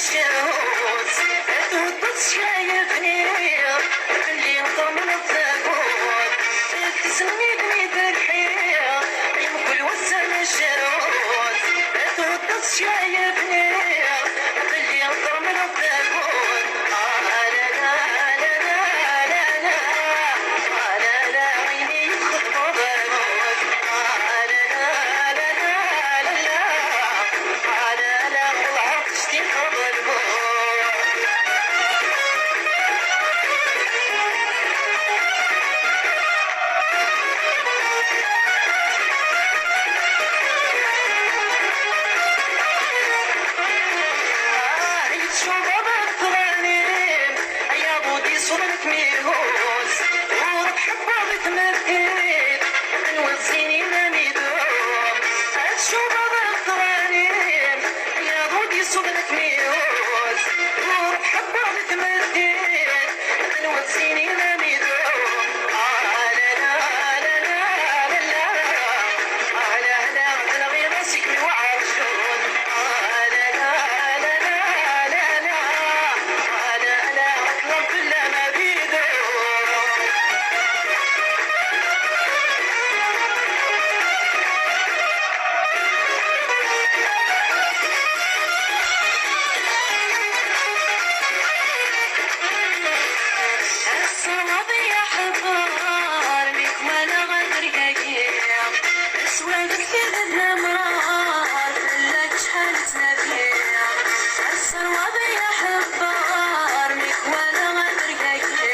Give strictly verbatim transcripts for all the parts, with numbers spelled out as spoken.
Ad tweddeḍ ccayeb-nni, fell-i termleḍ tagut. Ad tesmidmid lḥiɣ, yemgul wass amacarut. Ad tweddeḍ ccayeb-nni, fell-i termleḍ tagut. Ah, la, la, la, la, la, la. Ah, la, la, ayen i yi-txedmeḍ a lmut. Ah, la, la, la, la, la, la. Ah, la, la, wellah. Ay, tcubaḍ ɣef tɣanim, ay aḍu d-iṣuḍen kmihus, ur tḥebbaḍ i tmeddit, tenwiḍ zzin imam idum. Ad tcubaḍ ɣef tɣanim, ay aḍu d-iṣuḍen kmihus, ur tḥebbaḍ i tmeddit, tenwiḍ zzin imam idum. Ah, la, la, la, la, la, la. Ah, la, la, tenɣiḍ-as-ik mi wɛerjun. Ah, la, la, la, la, la, la. Ah, la, la, ṭṭlem fell-am ad idur. Ass-a waḍi aḥebber, mi k-walaɣ adergagi. Aswadek d lemmer, fell-ak acḥal ttnadiɣ. Ass-a waḍi aḥebber, mi k-walaɣ adergagi.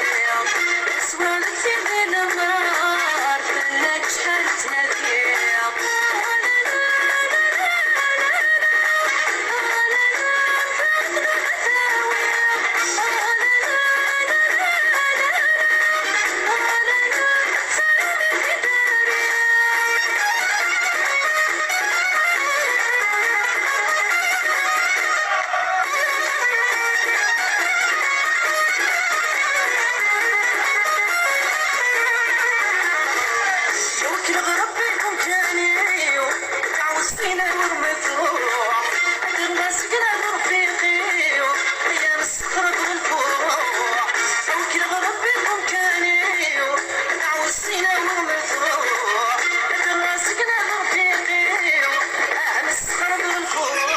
Aswadek d lemmer, fell-ak acḥal ttnadiɣ. Wekleɣ Rebbi deg umkan-iw, taɛwest-ina ur m-truḥ. Ad d-ɣer asegna d urfiq-iw, ay amsexreb n lfuruḥ. Wekleɣ Rebbi deg umkan-iw, taɛwest-ina ur m-truḥ. Ad d-ɣer asegna d urfiq-iw, ah, amsexreb n lfuruḥ.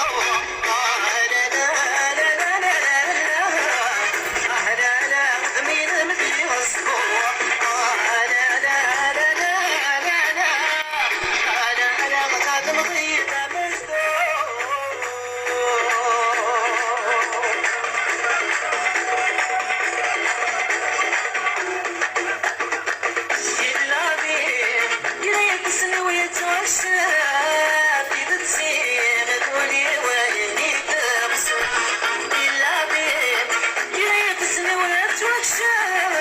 Yella din, yella yettesnu yettwaccef, tidet-im d ul-iw ayen i teɣs. Yella din, yella yettesnu yettwaccef,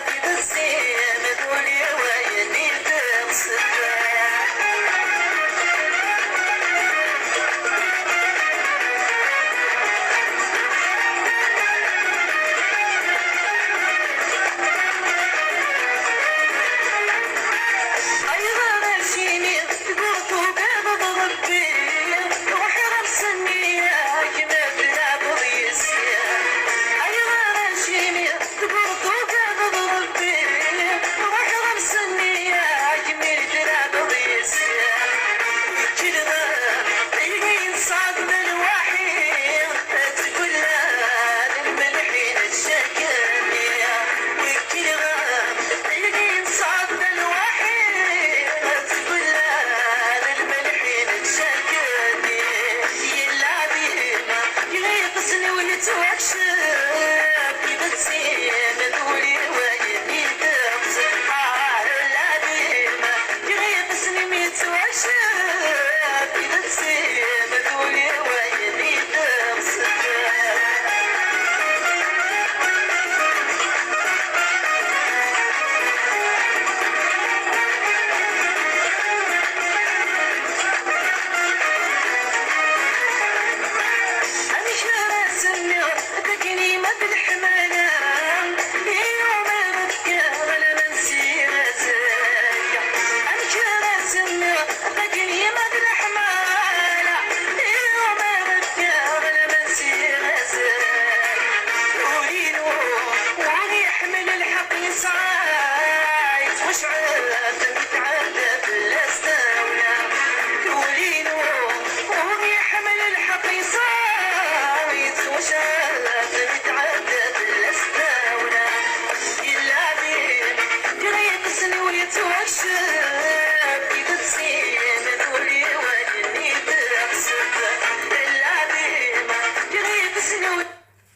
tidet-im d ul-iw ayen i teɣs. Ayɣer acimi tguɣ tugadeḍ Rebbi? Ruḥ ɣer ssenni-ak ma tleɛbeḍ yes-i. Ayɣer acimi tguɣ tugadeḍ Rebbi? Ruḥ ɣer ssenni-ak mi tleɛbeḍ yes-i. Wekkileɣ-am ayen i nesɛa d lwaḥi. Ad tgullan lmelḥ-ines akken-nni, wekkileɣ-am ayen i nesɛa d lwaḥi. Ad tgullan lmelḥ-ines akken-nni. Yella dima yeɣ-iqesn-iw yettwakcef, tidet-im d ul-iw ayen i teɣs. Ah, yella dima yeɣ-iqesn-im yettwakcef, tidet-im d ul-iw ayen i teɣs. Amek ara s-nniɣ dagi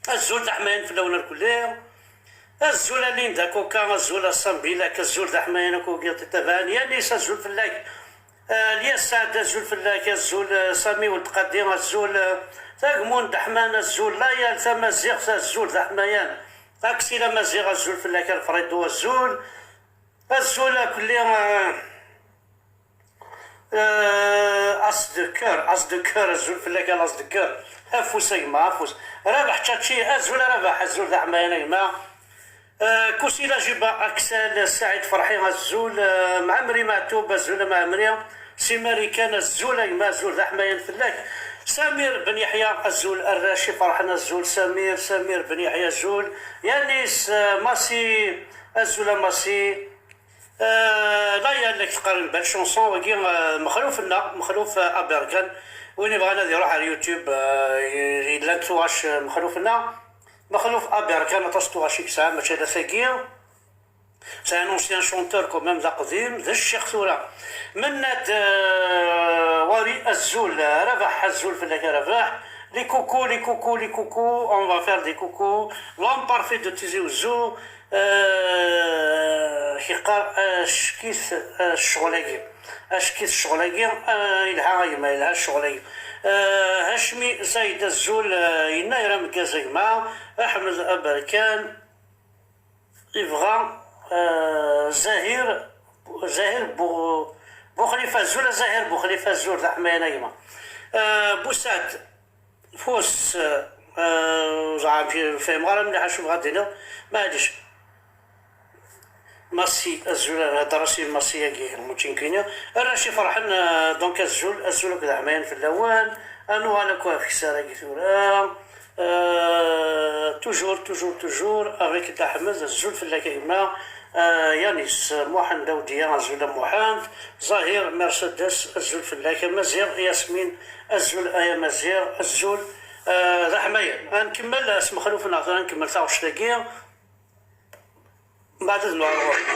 Azul d aḥmayan fell-awen irkelli. Azul a Linda Coca, azul a Sam Bilak, azul d aḥmayan akk wigi ṭiṭaban. Yanis, azul fell-ak. Eh, Lyas Saɛd, azul fell-ak, azul, eh, Sami Weld Qadi, azul, eh, Tagmund Ḥman, azul, Layal Tamaziɣt, azul d aḥmayan. Aksila Maziɣ, azul fell-ak, Alfredo, azul. Azul a kulli, eh, eh, as de cœur, as de cœur, azul fell-ak, a as de cœur. Afus a gma, afus. Rabaḥ Čači, azul a Rabaḥ, azul d aḥmayan a gma. Eh, Kusila Jiba, Aksel, Saɛid Ferḥi, azul, eh, Mɛemri Maɛtub, azul a Mɛemri. Si Marikan, azul a gma, azul d aḥmayan fell-ak. Samir Ben Yeḥya, azul, Arrac Iferḥen, azul, Samir, Samir Ben Yeḥya, azul. Yanis, eh, Masi, azul a Masi. Eh, la yal k-teqqaren belle chanson wagi, eh, Mexluf-nneɣ, Mexluf, eh, Aberkan. Win ibɣan ad iruḥ ar YouTube, eh, yellan tuɣac, eh, Mexluf-nneɣ. Mexluf Aberkan, aṭas n tuɣac i yesɛa, mačči ala tagi. C'est un ancien chanteur quand même, d aqdim, d ccix tura. Mennad, eh, Wari, azul, eh, Rabaḥ, azul fell-ak a Rabaḥ. Les coucous, les coucous, les coucous, on va faire des coucous. L'homme parfait de Tizi Ouzou, eh, yeqqar, eh, ackit, eh, ccɣel-agi. Ackit ccɣel-agi, eh, yelha a gma, yelha ccɣel-agi. Eh, Hacmi Zayd, azul, eh, yennayer ameggaz a gma. Aḥmed Aberkan. Yebɣa, eh, Zahir, Zahir Bu-, Buxlifa, azul a Zahir Buxlifa, azul d aḥmayan a gma. Eh, Busaɛd Fus, eh, ur fhimeɣ ara mliḥ acu bɣa d-iniɣ, maɛlic. Massi, azul, hder-as i Massi-agi, lmučinkini. Arrac Iferḥen, eh, donc azul, azul akked aḥmayan fell-awen. Ad nuɣal akk ɣef ksar-agi tura. Euh, toujours, toujours, toujours avec Dda Ḥmed, azul fell-ak a gma. Euh, Yanis, Muḥend Awdiya, azul a Muḥend. Zahir Mercedes, azul fell-ak. Amaziɣ Yasmin, azul ay Amaziɣ, azul. Euh, d aḥmayan. Ad nkemmel s Mexluf neɣ tura ad nkemmel taɣect-agi. Mbeɛd ad nuɣal ɣur-k.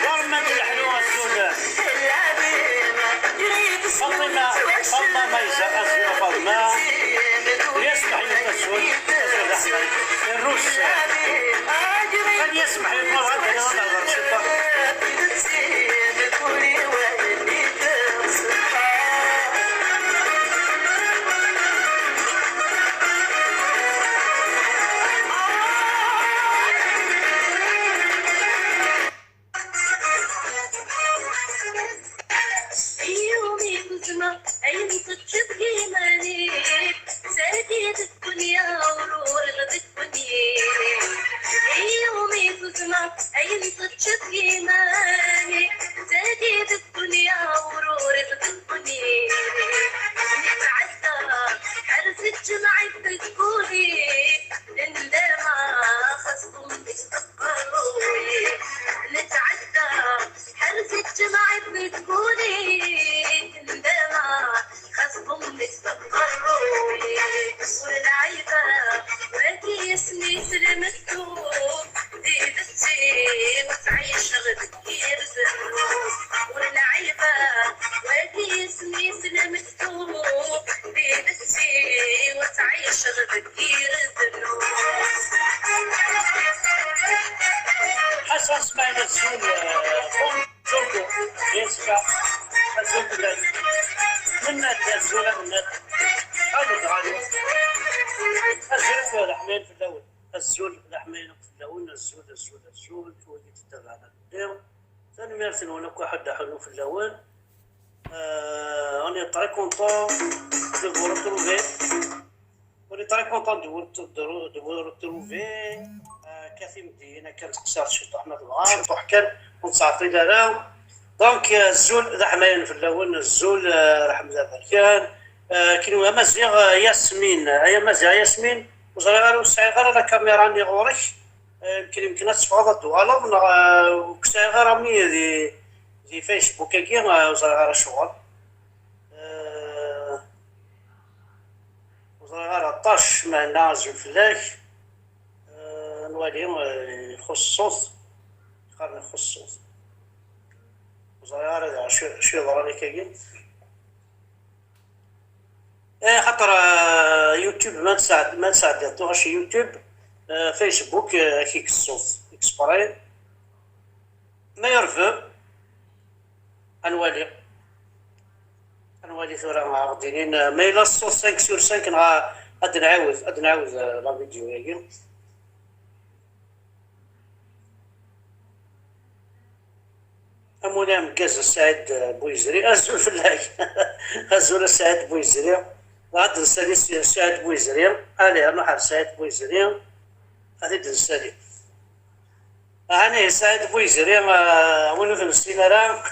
Ɣer ma d leḥlu azul. Faṭima, Faṭima Mayza, azul a Faṭima. Yas Meḥyut azul, azul d Aḥmed. Rus. Kan Yas Meḥyut ma bɣa ad d-iniɣ ad nehder ciṭuḥ. Yumi tezma ayen teǧǧiḍ iman-ik, zadi deg dunya ur uriɣ deg dunya. Yumi tezma ayen teǧǧiḍ iman-ik, zadi deg dunya ur uriɣ deg dunya. Netɛedda ḥerz ǧǧemɛit deg wul-ik, ndama xas ḍummet tqerruy. Netɛedda ḥerz ǧǧemɛit deg wul-ik, ndama xas ḍummet tqerruy. Ur lɛib ara, wagi isem-is lmektub, d idett-iw ttɛiceɣ deg yir zzhu. Ur lɛib ara, wagi isem-is lmektub, d idett-iw ttɛiceɣ deg yir zzhu. Ḥasan Smaɛil azul, eh, Zorgo, Jessica, azul fell-ak. Mennad, azul a Mennad. Xaled Ɣali. Azul d leḥmayen fell-awen. Azul d leḥmayen fell-awen. Azul, azul, azul. Wagi d-ttabaɛen. Merci-nwen akk, aḥuddu aḥunnu fell-awen. Euh, on est très content de vous retrouver. On est très content de vous, de, de vous retrouver. Euh, Cathy Medina, kan teqsir ciṭuḥ ma tebɣa, ciṭuḥ kan, ur nettɛeṭṭil ara. Donc, euh, azul d aḥmayan fell-awen, azul, euh, Ḥmed Aberkan. Euh, kenwi a Maziɣ, euh, Yasmin, ay Amaziɣ Yasmin, ur ẓriɣ ara, ur sɛiɣ ara la caméra-nni ɣur-k. Eh, yemken, yemken ad teffɣeḍ ad d-tuɣaleḍ, neɣ, eh, ur k-sɛiɣ ara mi di, di Facebook-agi, eh, ur ẓriɣ ara acuɣer. Eh, ur ẓriɣ ara aṭas, meɛna azul fell-ak. Eh, ad nwali, eh, ixuṣṣ ṣṣut, qqaren ixuṣṣ ṣṣut. Ur ẓriɣ ara d acu, acu yeḍran akkagi. Eh, xaṭer, eh, YouTube, ma tesɛed-, ma tesɛeddiḍ tuɣac YouTube, eh, Facebook, eh, ad k-ikkes ṣṣut, exprès. Ma yerbe, ad nwali. Ad nwali tura, ad ɣ-d-inin, eh, ma yella ṣṣut cinq sur cinq, neɣ ad nɛawed, ad nɛawed, eh, la vidéo-agi. Amulli ameggaz a Saɛid Buyezri, azul fell-ak. Azul a Saɛid Buyezri. Ad nsali Si-, Saɛid Buyezri. Allez, ad nruḥ ar Saɛid Buyezri. Ad t-id-nsali. Ɛni Saɛid Buyezri, ah, win ur t-nessin ara.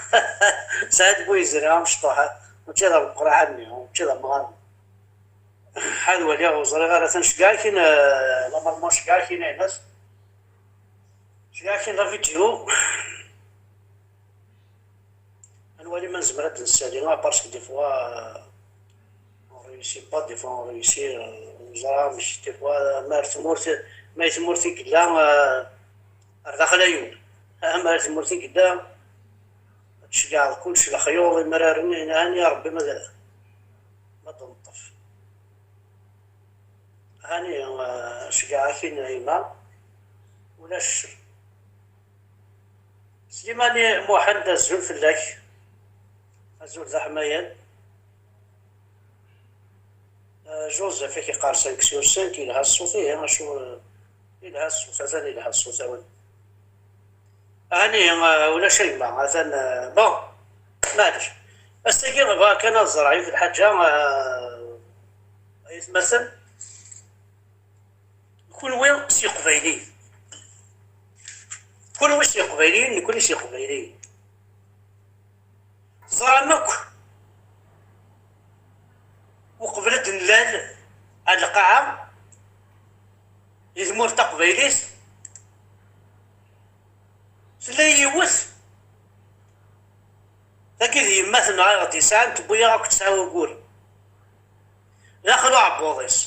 Saɛid Buyezri, amecṭuḥ, mačči d ameqqran-nni, mačči d amɣar. Ad waliɣ, ur ẓriɣ ara, atan ceggeɛ-ak-in, eh, lamer ma ceggeɛ-ak-in, aynas. Ceggeɛ-ak-in la vidéo. Ad nwali ma nezmer ad d-nsali, ah, parce que des fois, euh, on réussit pas, des fois on réussit, euh, neẓra amek, des fois, ma ar tmurt, ma ar tmurt i yella, euh, ar daxel ayen. Ma ar tmurt i yella, ad tceggɛeḍ kullec, lexyuḍ, imraren, ayen, ayen, ya Rebbi ma d-, ma d-neṭṭef. Hani, eh, ceggeɛ-ak-in a yemma, ulac ccek. Slimani Muḥend, azul fell-ak. Azul d aḥmayan. Eh, Joseph, i k-iqqar cinq sur cinq, yelha ṣṣut, ihi, acu, eh, yelha ṣṣut, atan yelha ṣṣut, awen. Ɛni, eh, ulac a yemma, atan, eh, bon, maɛlic. Ass-agi bɣiɣ kan ad ẓreɣ yiwet lḥaǧa, eh, aytmaten, kunwi s Iqbayliyen, kunwi s Iqbayliyen, nekni s Iqbayliyen. Teẓram akk, uqbel ad d-nlal ar lqaɛa, di tmurt taqbaylit, tella yiwet dagi d yemma-tneɣ i ɣ-d-yesɛan, tewwi-yaɣ akk tesɛa wayyur daxel uɛebbuḍ-is.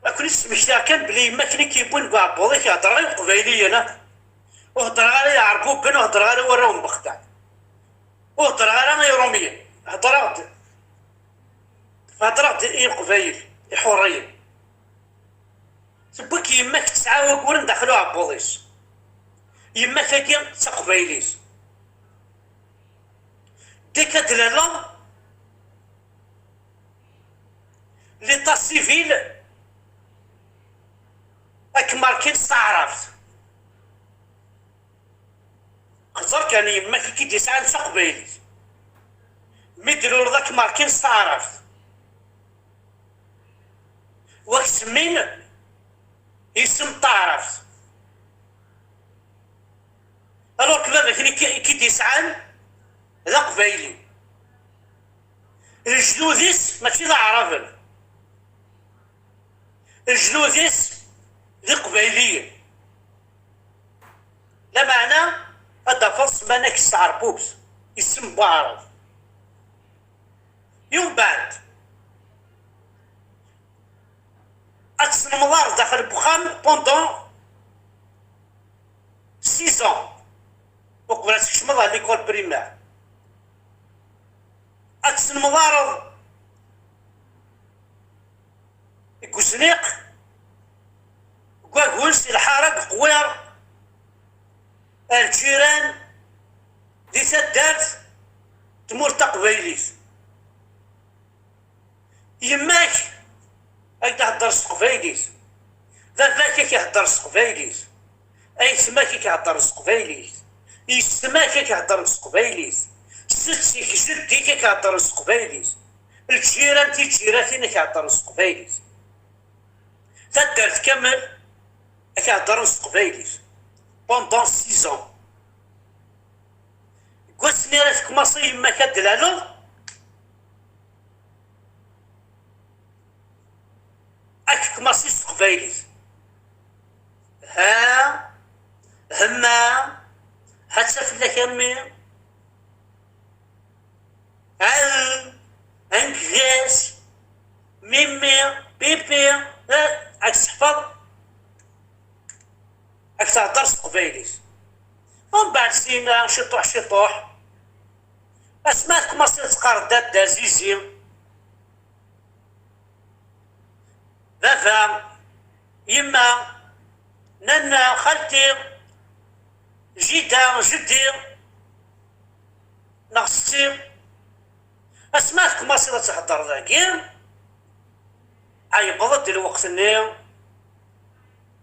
Ad ken-id-smektiɣ kan belli yemma akken i k-yewwin deg uɛebbuḍ-ik, heddreɣ i Iqbayliyen akk. Ur heddreɣ ara i Iɛerbuben, ur heddreɣ ara i warraw n Bexda. Ur heddreɣ ara i Iṛumyen. Heddreɣ-d, heddreɣ-d i Leqbayel, Iḥurriyen. Tewwi-k yemma-k tesɛa waguren daxel uɛebbuḍ-is. Yemma-k-agi d taqbaylit. Deg ad d-laleɣ, l'état civil ad k-markin s taɛrabt. Xẓer kan, yemma-k i k-id-yesɛan d taqbaylit. Mi d-tluleḍ ad k-markin s taɛrabt. Wa k-semmin isem n taɛrabt. Alors que baba-k i k-, i k-id-yesɛan d aqbayli. Lejdud-is mačči d aɛraben. Lejdud-is d iqbayliyen. Lameɛna ad d-tafeḍ semman-ak s tɛerbubt, isem n waɛrab. Umbeɛd, ad tesnemḍareḍ daxel n wexxam pendant six ans, uqbel ad tkecmeḍ ɣer l'école primaire. Ad tesnemḍareḍ deg uzniq, deg waguns, i lḥara, deg uqwiṛ, ar lǧiran, di taddart, tmurt taqbaylit. Yemma-k ad k-d-thedder s teqbaylit, baba-k ad k-ihedder s teqbaylit, Aytma-k ad k-heddren s teqbaylit. Yessetma-k ad k-heddren s teqbaylit. Setti-k, jeddi-k ad k-heddren s teqbaylit. Lǧiran, tiǧiratin ad k-heddren s teqbaylit. Taddart kamel ad k-heddren s teqbaylit. Pendant six ans. Deg wass-nni ara tekmaṣi yemma-k ad d-laleḍ, ad k-tekmaṣi s teqbaylit. Ha, hemma, ha-tt-a fell-ak a mmi. Al, anges, mimi, pipi, eh, ad k-teḥfeḍ, ad k-tehder s teqbaylit. Umbeɛd sina, ciṭuḥ, ciṭuḥ, asma ad tkumaṣiḍ teqqareḍ dadda, zizi, baba, yemma, nanna, xalti, jida, jeddi, neɣ setti. Asma ad tkumaṣiḍ ad thedreḍ dagi, a yewweḍ-d lweqt-nni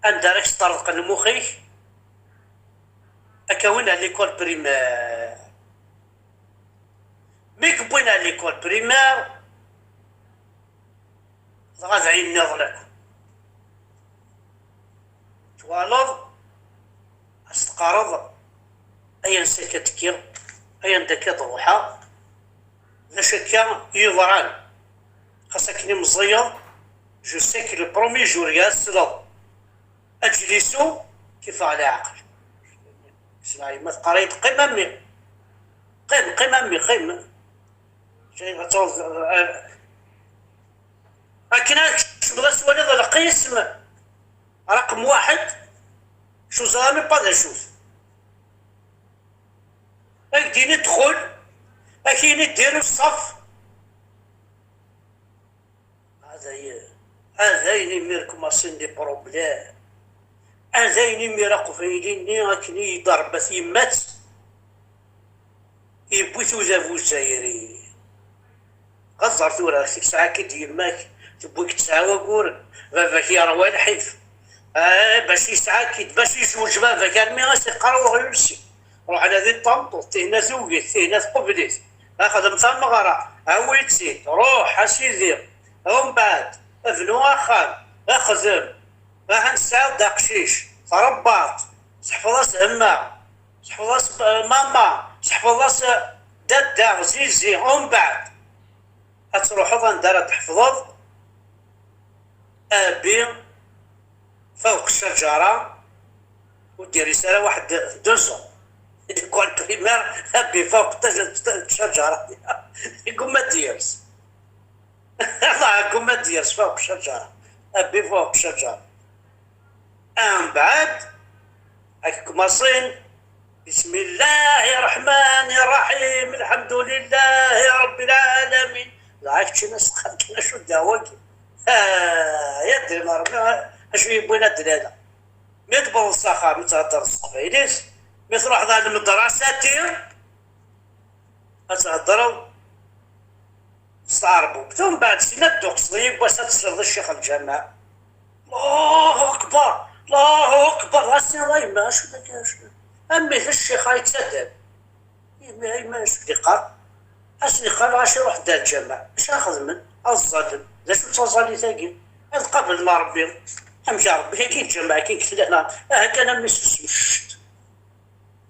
anda ara k-sṭerḍqen lmux-ik, ad k-awin ar l'école primaire. Mi k-wwin ar l'école primaire, dɣa d ayen nniḍen akk. Twalaḍ, ad s-teqqareḍ, ay ansi akka d-kkiɣ, ay anda akka d-ruḥeɣ, d acu akka i yeḍran. Xas akken i meẓẓiyeḍ, je sais que le premier jour i ad tesleḍ, aǧlisu, kifeɣ leɛqel. Ssneɣ yemma teqqar-iyi-d, "Qqim a mmi, qqim, qqim a mmi, qqim." Ad taweḍ, eh, akken ad tkecmeḍ ad twaliḍ lqism raqem waḥed, je sais même pas d acu-t. Ad k-d-yini ddxul, ad k-yini ddiru ṣṣaf. Adayen, adayen imir kmaṣin des problèmes. Adayen imir aqbayli-nni akken i yi-d-rebbat yemma-tt, yewwi-t udabu uzzayri. Ɣeẓẓer tura, tesɛa-k-id yemma-k, tewwi-k tesɛa waguren, baba-k yerwa lḥif. Ah, bac yesɛa-k-id, bac yezweǧ baba-k, armi as-iqqar uɣyul-is. Ruḥ nadi-d tameṭṭut, tihin tugi-t, tihin tqubel-it. Xdem tameɣra, awi-tt-id, ruḥ a sidi. Umbeɛd, bnu axxam, xdem. Ahan tesɛiḍ-d aqcic, tṛebbaḍ-t, tḥefḍeḍ-as hemma, tḥefḍeḍ-as, eh, mama, tḥefḍeḍ-as, eh, dadda, zizi, umbeɛd ad truḥeḍ anda ara tḥefḍeḍ, abi fawq ccajara, ur d-yers ara waḥed deux ans. L'école primaire, abi fawq ccajara. Yegguma ad d-yers. Allah, yegguma ad d-yers fawq ccajara. Abi fawq ccajara. Ambeɛd, ad k-kmaṣin, بسم الله الرحمن الرحيم، الحمد لله رب العالمين. Dɣa keččini s tqaṭin acu d dehwa-agi? Ah, ya ddin Ṛebbi, acu yewwin ad d-lala? Mi tewwḍeḍ s axxam, ad theddreḍ s teqbaylit, mi truḥeḍ ar lmedrasati, ad theddreḍ s tɛerbubt. Umbeɛd, syin ad d-tuqseḍ yiwwas ad tesleḍ i ccix lǧameɛ. Allahu akbar! Allahu akbar! Ad s-tiniḍ, a yemma, acu dagi, acu? A mmi, d ccix-a yettadab. Yemma, a yemma, acu d-iqqar? Ad sen-iqqar, ɣas iruḥ-d ar lǧameɛ. Acu ara xedmen? Ad ẓẓallen. D acu d taẓallit-agi? Ad qablen Ṛebbi. Amek a Ṛebbi, agi lǧameɛ, agi deg tlala. Aha kan a mmi, susem, cct.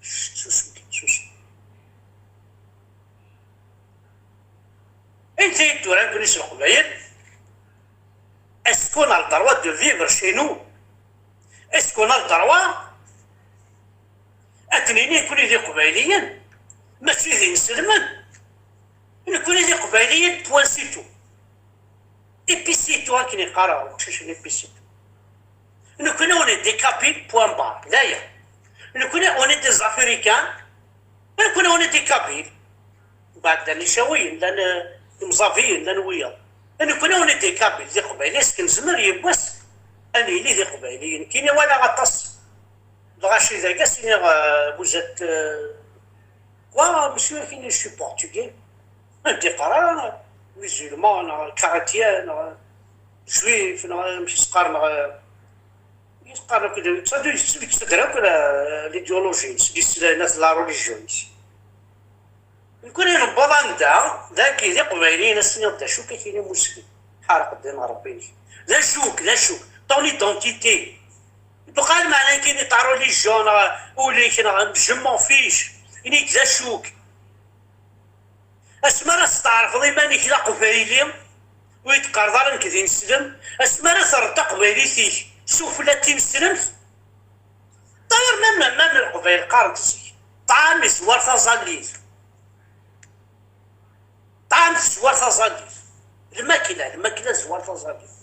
Cct, susem kan, susem. Anta i d-turan kuni s Leqbayel? Est-ce qu'on a le droit de vivre chez nous? Est-ce qu'on a le droit ad d-nini nekkni d Iqbayliyen, mačči d inselmen? Nekkni d Iqbayliyen, point, c'est tout. Et puis c'est tout, akken yeqqar uqcic-nni, et puis c'est tout. Nekkni on est des Kabyles, point barre. D aya. Nekkni on est des Africains, nekkni on est des Kabyles. Mbeɛd llan Icawiyen, llan, eh, Imẓabiyen, llan wiyaḍ. Nekkni on est des Kabyles, d Iqbayliyen, est-ce que nezmer yiwwas ad nili d Iqbayliyen? Nekkini walaɣ aṭas n lɣaci dagi, ad s-iniɣ, eh, vous êtes, eh, quoi, monsieur, akken je suis portugais. Anda iqqar, ah, musulman, neɣ chrétien, neɣ juif, neɣ amek i s-qqaren, neɣ, eh, Qqaren akk d, ttaddu yettadra akk la, l'idéologie-ines, l'islam, la religion-ines. Nekkni newweḍ anda, dagi d iqbayliyen, ass-nni d acu akka kini muslim. Ḥareq ddin n Rebbi-inek. D acu-k, d acu-k? Ton identité. Bɣan meɛna kini ta religion, neɣ ul-ik, neɣ je m'en fiche. Ini-k d acu-k. Asmi ara testeɛrfeḍ iman-ik d aqbayli, ur yi-d-qqareḍ ara nekk d ineslem, asmi ara terreḍ taqbaylit-ik sufella n tineslemt, ṭayr ma, ma, ma n Leqbayel qqaren-t zik, ṭṭɛam izwar taẓallit. Ṭṭɛam tezwar taẓallit. Lmakla, lmakla tezwar taẓallit.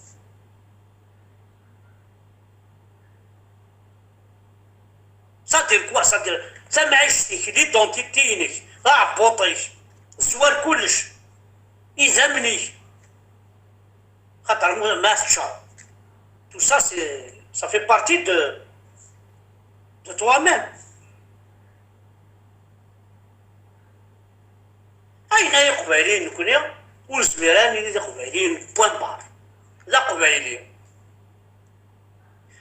Ça dire quoi? Ça dire, tamɛict-ik, l'identité-inek, aɛebbuṭ-ik, zwar kullec, idammen-ik. Xaṭer mu-, ma teččeḍ. Tout ça, c'est, ça fait partie de, de toi-même. Ayen ay iqbayliyen nekni, ur nezmir ara nili d iqbayliyen, point barre. D aqbayli.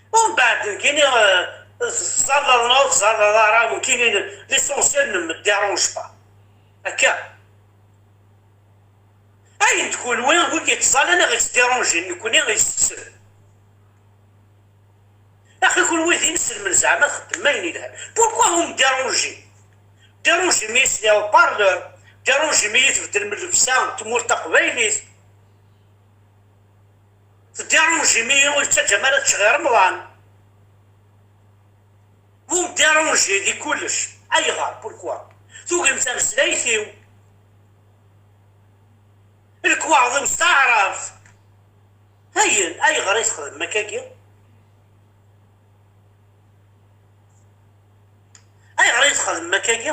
Umbeɛd nekkini, eh, tẓalleḍ neɣ ur tẓalleḍ ara, nekkini l'essentiel ne me dérange pas. Akka. Ayen d kunwi, wi yettẓallan i ɣ-yettdiranjin, nekkni ɣ-yessessen. Axi kunwi d inselmen, zeɛma txeddmem ayen yelhan. Pourquoi vous me dérangez? Dérangez-iyi s les haut-parleurs, dérangez-iyi tbeddlem llebsa n tmurt taqbaylit. Teddirunjim-iyi, ur yettaǧǧam ara ad ččeɣ i Remḍan. Vous me dérangez di kullec. Ayɣer? Pourquoi? Tugim tameslayt-iw. Lekwaɣeḍ-iw s taɛrabt. Ayen, ayɣer i txedmem akkagi? Ayɣer i txedmem akkagi?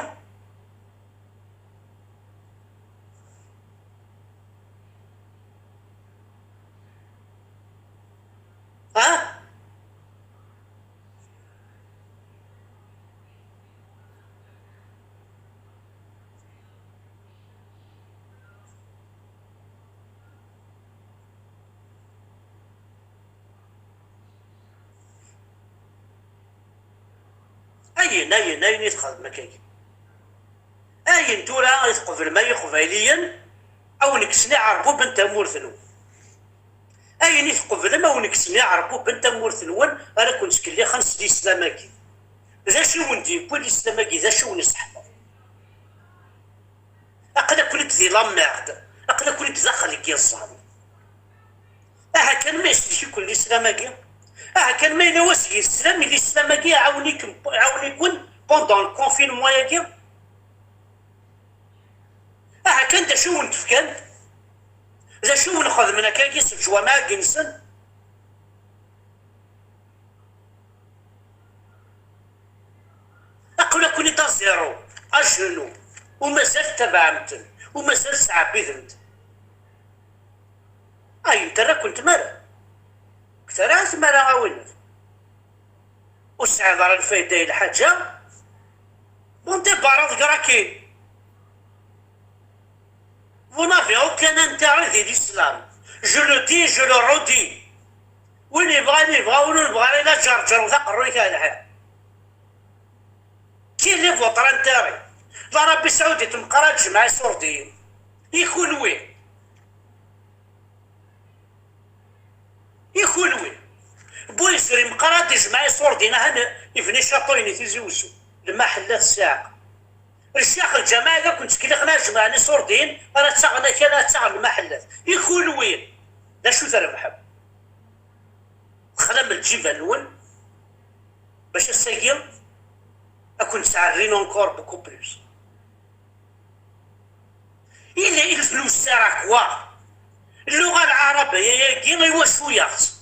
Ha? Ayen, ayen, ayen i txedmem akkagi. Ayen tura i tqeblem ay Iqbayliyen, a wen-kksen iɛerbuben tamurt-nwen. Ayen i tqeblem a wen-kksen iɛerbuben tamurt-nwen, ara ken-ttkellixen s lislam-agi. D acu i wen-d-yewwi lislam-agi, d acu i wen-iseḥfeḍ? Aql-aken-id di la merde, aql-aken-id daxel n yiẓẓan. Aha kan ma isellek-iken lislam-agi, aha kan ma yella wasegmi teslam i lislam-agi, iɛawen-iken, iɛawen-iken pendant le confinement-agi. Aha kan d acu i wen-d-fkan? D acu i wen-xedmen akkagi s leǧwameɛ-agi-nsen? Aql-aken-id à zéro, à genoux, u mazal tettabaɛem-ten, u mazal tettɛebbidem-ten. Ayen terra-ken tmara. Terra tmara a winnat. Ur tesɛiḍ ara lfayda i lḥaǧa. Bon, débarrasse-toi de Rakim. Vous n'avez aucun intérêt di l'islam. Je le dis, je le redis. Win yebɣan yebɣa, win ur nebɣi ara, ila ǧerǧer d aqerruy-ik a lḥir. Quel est votre intérêt? L'Arabie Saoudite meqqar ad tjemɛ iṣurdiyen. I kunwi? I kunwi? Buyzri meqqar ad d-ijmeɛ iṣurdiyen, ahan ibni catuyen i Tizi Wezzu, lmaḥellat ssiɛqa. Ccix lǧameɛ la ken-ttkellixen ad jemɛen iṣurdiyen, ara ttaɣen akal, ara ttaɣen lmaḥellat. I kunwi? D acu trebḥem? Texlam lǧiba-nwen bac ass-agi ad ken-ttɛerrin encore beaucoup plus. Il, il nous sert à quoi? Lluɣa lɛarabiya-agi i wacu-yaɣ-tt?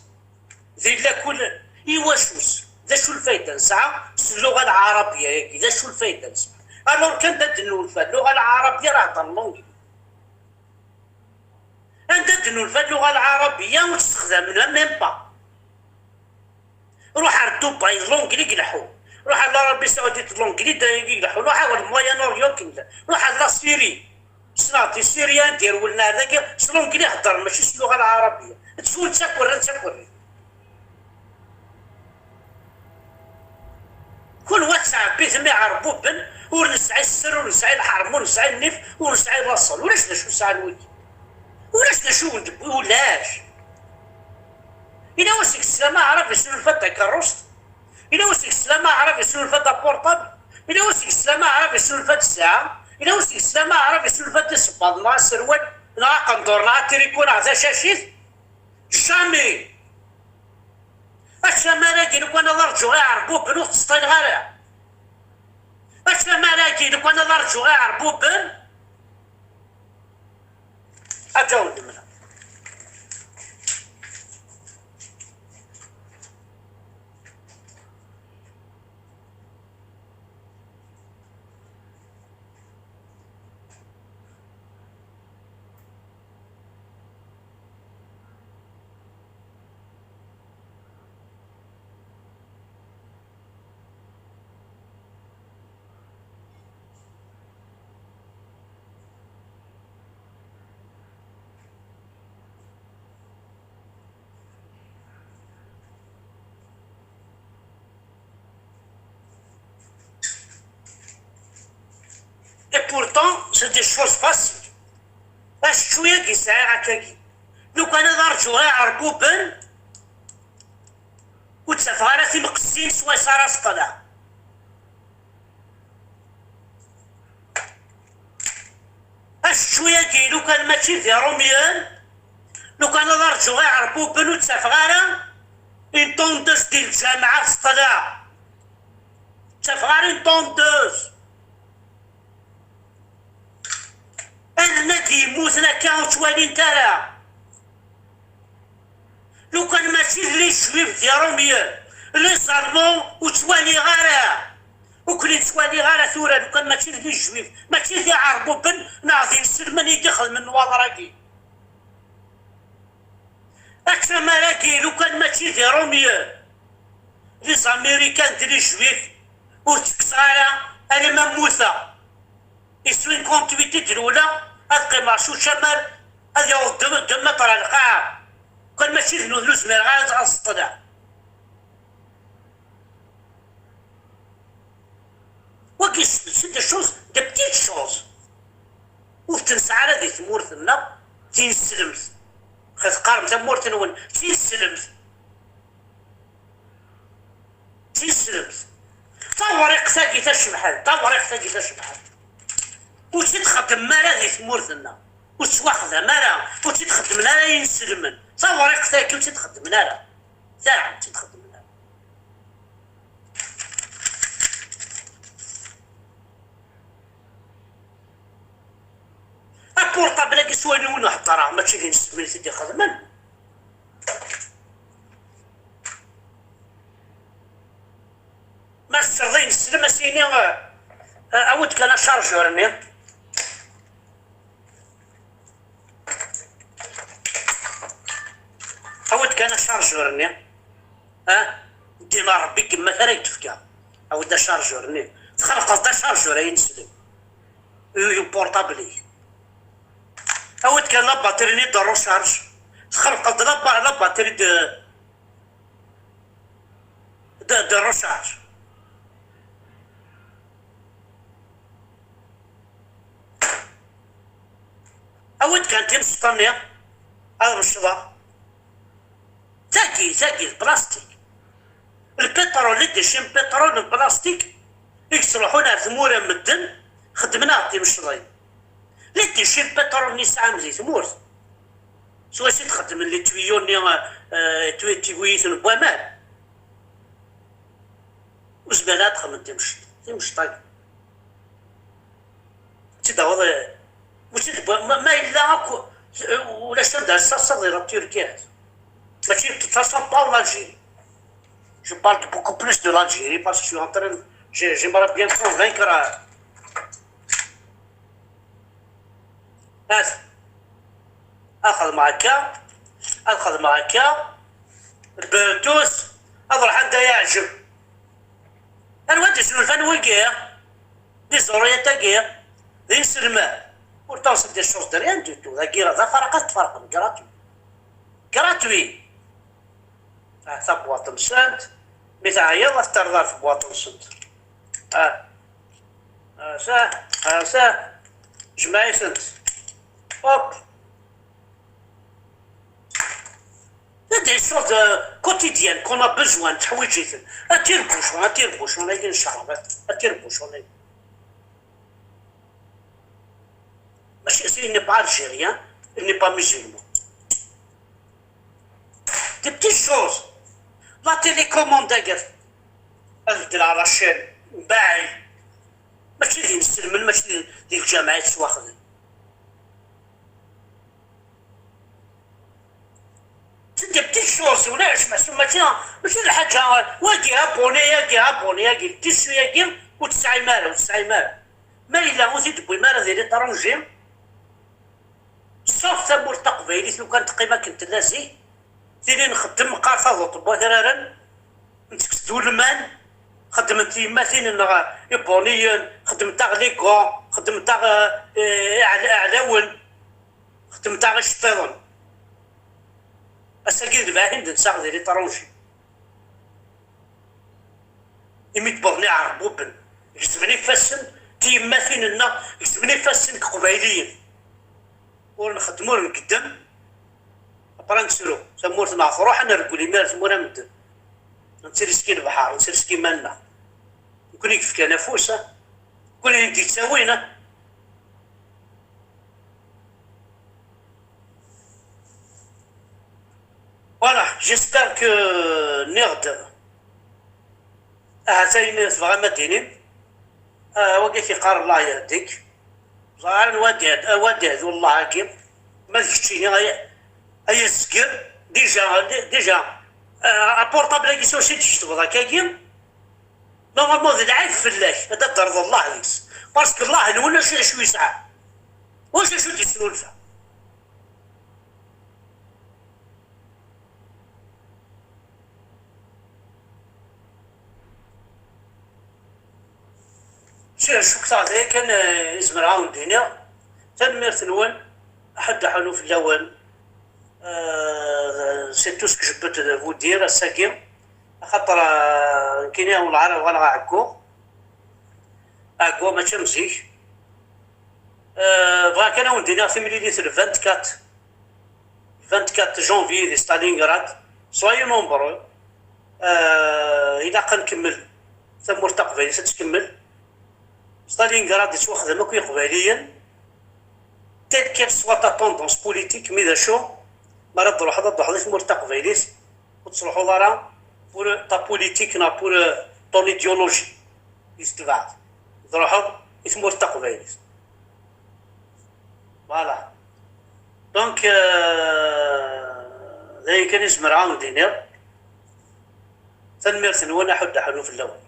Di lakul i wacu-tt? D acu lfayda nesɛa s lluɣa lɛarabiya-agi? D acu lfayda nesɛa? Alors kan da d-nnulfa lluɣa lɛarabiya, rah d l'anglais. Anda d-nulfa lluɣa lɛarabiya ur tt-ssexdamen même pas. Ruḥ ar Dubai d l'anglais i ileḥḥu. Ruḥ ar l'Arabie Saoudite d l'anglais i ileḥḥu. Ruḥ ar Moyen Orient kan. Ruḥ ar la Syrie. Ssneɣ-d Isiryan d-irewlen ar dagi s l'anglais heddren, mačči s lluɣa lɛarabiya. Ttun d takerra d takerra. Anwa tettɛebbitem iɛerbuben? Ur nesɛi sser, ur nesɛi lḥerma, ur nesɛi nnif, ur nesɛi laṣel. Ulac d acu sɛan wigi. Ulac d acu wen-d-wwi, ulac. Yella wasmi teslam aɛrab yesnulfa-d takeṛṛust? Yella wasmi teslam aɛrab yesnulfa-d apurṭabl? Yella wasmi teslam aɛrab yesnulfa-d ssaɛa? Yella wasmi teslam aɛrab yesnulfa-d isebbaḍen neɣ aserwal neɣ aqendur neɣ atriku neɣ tacacit? Jamais! Acamar-agi, lukan ad rǧuɣ iɛerbuben ur t-ttseṭṭileɣ ara. Acamar-agi, lukan ad rǧuɣ iɛerbuben, ad ǧawden. Et pourtant, c'est des choses faciles. Acečču-yagi sɛiɣ akkagi. Lukan ad rǧuɣ iɛerbuben, ur d-ttafeɣ ara timqessin swayes ara seṭṭleɣ. Acečču-yagi, lukan mačči d Irumyen, lukan ad rǧuɣ iɛerbuben ur d-ttafeɣ ara une tondeuse di lǧameɛ ad seṭṭleɣ. Ur d-ttafeɣ ara une tondeuse. Allen-agi yemmuten akka ur ttwalint ara. Lukan mačči d les juifs d Irumyen, les Allemands ur ttwaliɣ ara. Ur ken-ttwaliɣ ara tura, lukan mačči d les juifs, mačči d iɛerbuben neɣ d inselmen i d-ixedmen nnwaḍer-agi. Acamar-agi, lukan mačči d Irumyen, les Américains d les juifs, ur ttekkseɣ ara alamma mmuteɣ. I cinquante-huit i d-rewleɣ, ad qqimeɣ s ucamar, ad yaweḍ deux, deux mètres ar lqaɛa. Kan mačči d nutni ur zmireɣ ara ad seṭṭleɣ. Wagi, c'est des choses, des petites choses. Ur t-nesɛi ara di tmurt-nneɣ, d tineslemt. Xi teqqarem tamurt-nwen d tineslemt. D tineslemt. Tawriqt-agi tacebḥant, tawriqt-agi tacebḥant. Ur tt-id-txeddmem ara di tmurt-nneɣ. Ur tettwaxdam ara, ur tt-id-xeddmen ara yinselmen. Tawriqt-agi ur tt-id-xeddmen ara. Taɛen ur tt-id-xeddmen ara. Apurṭabl-agi s wayen i wen-heddreɣ, mačči d inselmen i t-id-ixedmen. Ma tesreḍ ayen teslem, a s-yini, eh, eh, awi-d kan achargeur-nni. Awi-d kan achargeur-nni. Ah, ddin a Rebbi, gma ara k-d-fkeɣ. Awi-d achargeur-nni. Txelqeḍ-d achargeur ay ineslem. U portable-ik. Awi-d kan la batterie-nni de recharge. Txelqeḍ-d la ba-, la batterie de, de, de recharge. Awi-d kan timseḍt-nni. Ad mecḍeɣ. Tagi, tagi, d plastik. Lpiṭrul, les déchets n piṭrul n plastik i yettruḥun ar tmura n medden, xeddmen-aɣ-d timecḍin. Les déchets n piṭrul-nni tesɛam di tmurt, swayes i d-xeddmen les tuyaux-nni, eh, tuyaux, tuyaux-iten n waman. Ur zmiren ad xedmen timceḍ-, timceḍt-agi. Ur tt-id-tawiḍ, eh, ur tt-id-tewwi, ma, ma yella akk, eh, ulac anda ara tettaseḍ di la Turquie. Mačči, de toute façon, pas en Algérie. Je parle de beaucoup plus de l'Algérie parce que je suis en train, j'ai, j'aimerais bien convaincre, euh, Ad, ad xedmeɣ akka, ad xedmeɣ akka, bertus, ad ruḥ anda yeɛjeb. Anwa d isurfan wigi? D iẓuriyat-agi, d inselmen. Ur tawseḍ des choses de rien du tout. Dagi d afaraq ad tferqem, gratuit. Gratuit. Ah, tabwaṭ-nsent, mi teɛyiḍ ad t-terreḍ ar tebwaṭ-nsent. Ah, ah, ça, ah, ça, jmeɛ-itent. Hop. Des choses, euh, quotidiennes qu'on a besoin, teḥwiǧ-iten. Attire-bouchon, attire-bouchon, ayen n ccrab, attire-bouchon. Mačči, il n'est pas algérien, il n'est pas musulman. Des petites choses. La télécommande, ad beddleɣ la chaîne, mbaɛid. Mačči d inselmen, mačči d, d lǧameɛ i tettwaxdem. C'est des petites choses, ulac, mačči, mačči, mačči d lḥaǧa, wagi abonné, agi abonné, agi tissu, agi, ur tesɛim ara, ur tesɛim ara. Ma yella ur t-id-tewwim ara di l'étranger, sauf tamurt taqbaylit, lukan teqqim akken tella zik, tili nxeddem, qqar taduṭ n wakraren, ntekkes-d ulman, xeddment tyemmatin-nneɣ ibuniyen, xeddment-aɣ les gants, xeddment-aɣ, eh, iɛla-, iɛlawen, xeddment-aɣ iceṭṭiḍen. Ass-agi d lbahin d-nsaɣ di l'étranger. Imi d-wwḍen iɛerbuben, gezmen ifassen, tiyemmatin-nneɣ, gezmen ifassen deg Iqbayliyen. Ur nxeddem, ur ngeddem, après nettru. Tamurt-nneɣ truḥ, ad nergel imir ar tmura n medden. Nettili skin lebḥer, nettili skin iman-nneɣ. Nekkni i yefkan afus, ah. Nekkni i d-yettawin, ah. Voilà, j'espère que nniɣ-d ahat ayen tebɣam ad d-tinim. Ah, wagi k-iqqar Allah yehdik. Ẓran wad ihd-, wad ihdu Allah-agi. Ma d keččini ay, ay azger, déjà, déjà, ah, aportable-agi s wacu i d-tectbeḍ akkagi? Normalement d lɛib fell-ak, ad d-terreḍ Allah deg-s. Parce que Allah-nwen acu, acu yesɛa? Wacu, acu d-yesnulfa? Cukkteɣ d aya kan, eh, i zemreɣ ad wen-d-iniɣ. Tanemmirt-nwen, aḥuddu aḥunnu fell-awen. Eh, c'est tout ce que je peux vous dire ass-agi. Axaṭer, eh, nekkini wellah ara uɣaleɣ ad ɛegguɣ. Ɛegguɣ mačči am zik. Eh, bɣiɣ kan ad wen-d-iniɣ timlilit le vingt-quatre, vingt-quatre janvier di Stalingrad. Soyez nombreux. Eh, ilaq ad nkemmel. Tamurt taqbaylit ad tkemmel. Stalingrad yettwaxdem akk Iqbayliyen. Telle qu'elle soit ta tendance politique, mi d acu, mi ara d-truḥeḍ, ad d-truḥeḍ i tmurt taqbaylit, ur tettruḥuḍ ara pour ta politique neɣ pour ton idéologie i tettebɛeḍ. Truḥeḍ i tmurt taqbaylit. Voilà. Donc, euh, d ayen kan i zemreɣ ad wen-d-iniɣ. Tanemmirt-nwen, aḥuddu aḥunnu fell-awen.